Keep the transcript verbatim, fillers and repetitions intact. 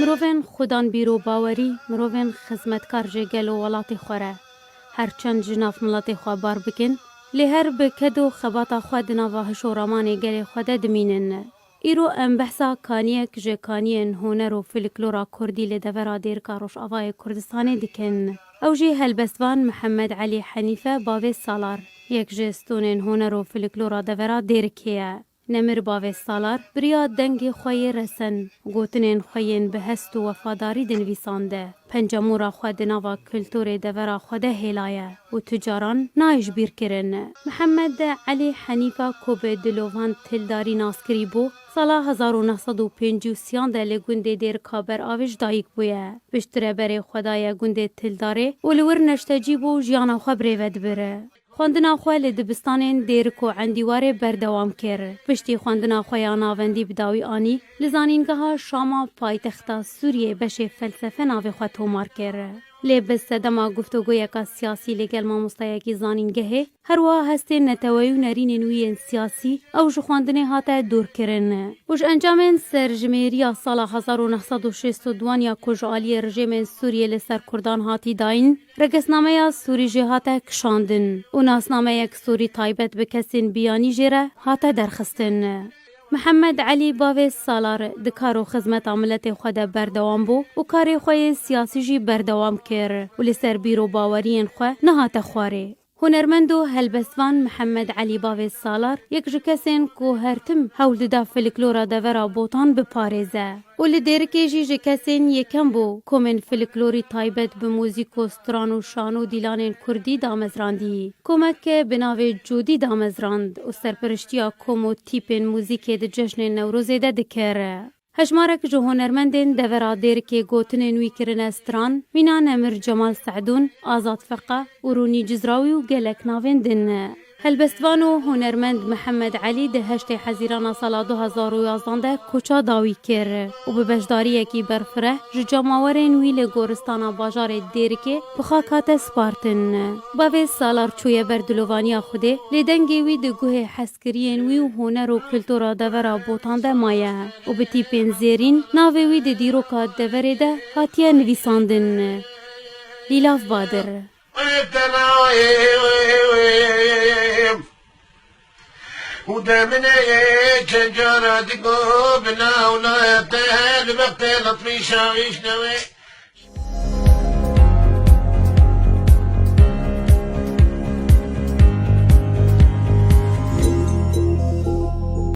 Mirovên xudan bîrobawerî, mirovên xizmetkar ji gel û welatê xwe re. Her çend ji nav miletê xwe bar bikin, lê her bi ked û xebata xwe di nava hiş û ramanê gelê xwe de dimînin. Îro em behsa kaniyek ji kaniyên huner û folklora kurdî li devera Dêrika Rojavayê Kurdistanê dikin. Ew jî helbestvan Mihemed Elî Henîfe bavê Salar, yek ji stonên huner û folklora devera Dêrikê ye. Nemir bavê Salar bi riya dengê xwe yê resen, gotinên xwe yên bi hest û wefadarî dinivîsande, pencemûra xwe di nava kulturê devera xwe de hêlaye û tu caran nayê ji bîr kirin. Mihemed Elî Henîfa ku bi Dilovan Tildarî naskirî bû, sala hezar û neh sed û pêncî û sêyan de li gundê Dêrika Beravê ji dayik bûye. Piştre berê xwe daye gundê Tildarê û li wir neştecî bû û jiyana xwe birêve dibir. Xwendina xwe li dibistanên Dêrik û Endîwarê berdewam kir. Piştî xwendina xwe ya navendî bi dawî anî, li Zanîngeha Şama paytexta Sûriyê beşê felsefe navê xwe tomar kir. Lê bi sedema guftûgoyeka siyasî li gel mamostayekî zanîngehê, herwiha hestên neteweyî û nerînên wî yên siyasî, ew ji xwendinê hate dûrkirin. Û ji encamên serjimêriya sala hezar û neh sed û şêst û duan ya ku ji aliyê rejêmên Sûriyê li ser Kurdan hatî dayîn, Regesnameya Sûrî jê hate kişandin û nasnameyek Sûrî taybet bi kesên biyanî jê re hate derxistin. Mihemed Elî bavê Salar di kar û xizmeta miletê xwe de berdewam bû û karê xwe yê siyasî jî berdewam kir û li ser bîr û baweriyên xwe nehate xwarê. Hunermend û helbestvan Mihemed Elî bavê Salar yek ji kesên ku her tim hewl dida folklora devera Botan biparêze. Û li Dêrikê jî ji kesên yekem bû komên folklorî taybet bi muzîk û stran û şano dîlanên kurdî damezrandî. Komeke bi navê Cûdî damezrand û serperiştiya kom û tîpên muzîkê di cejnên Newrozê de dikir. Hejmarek ji hunermendên devera Dêrikê gotinên wî kirine stran, mîna Nemir Cemal Se'dûn, Azad Feqa û Rûnî Cizrawî û gelek navên din. Helbestvan û hunermend Mihemed Elî di heştê Hezîrana sala du hezar û yazdan de koça dawî kir û bi beşdariyekî berfireh ji cemawerên wî li goristana bajarê Dêrikê bi xak hate spartin. Bavê Salar çûye ber dilovaniya Xwedê, lê dengê wî di guhê hezkiriyên wî û huner û kultura devera Botan de maye û bi tîpên zêrîn navê wî di dîroka deverê de hatiye nivîsandin. Lîlav Badir. Û demine çend cara digo bi navnaya te li bextê Letmîşa îşnewê.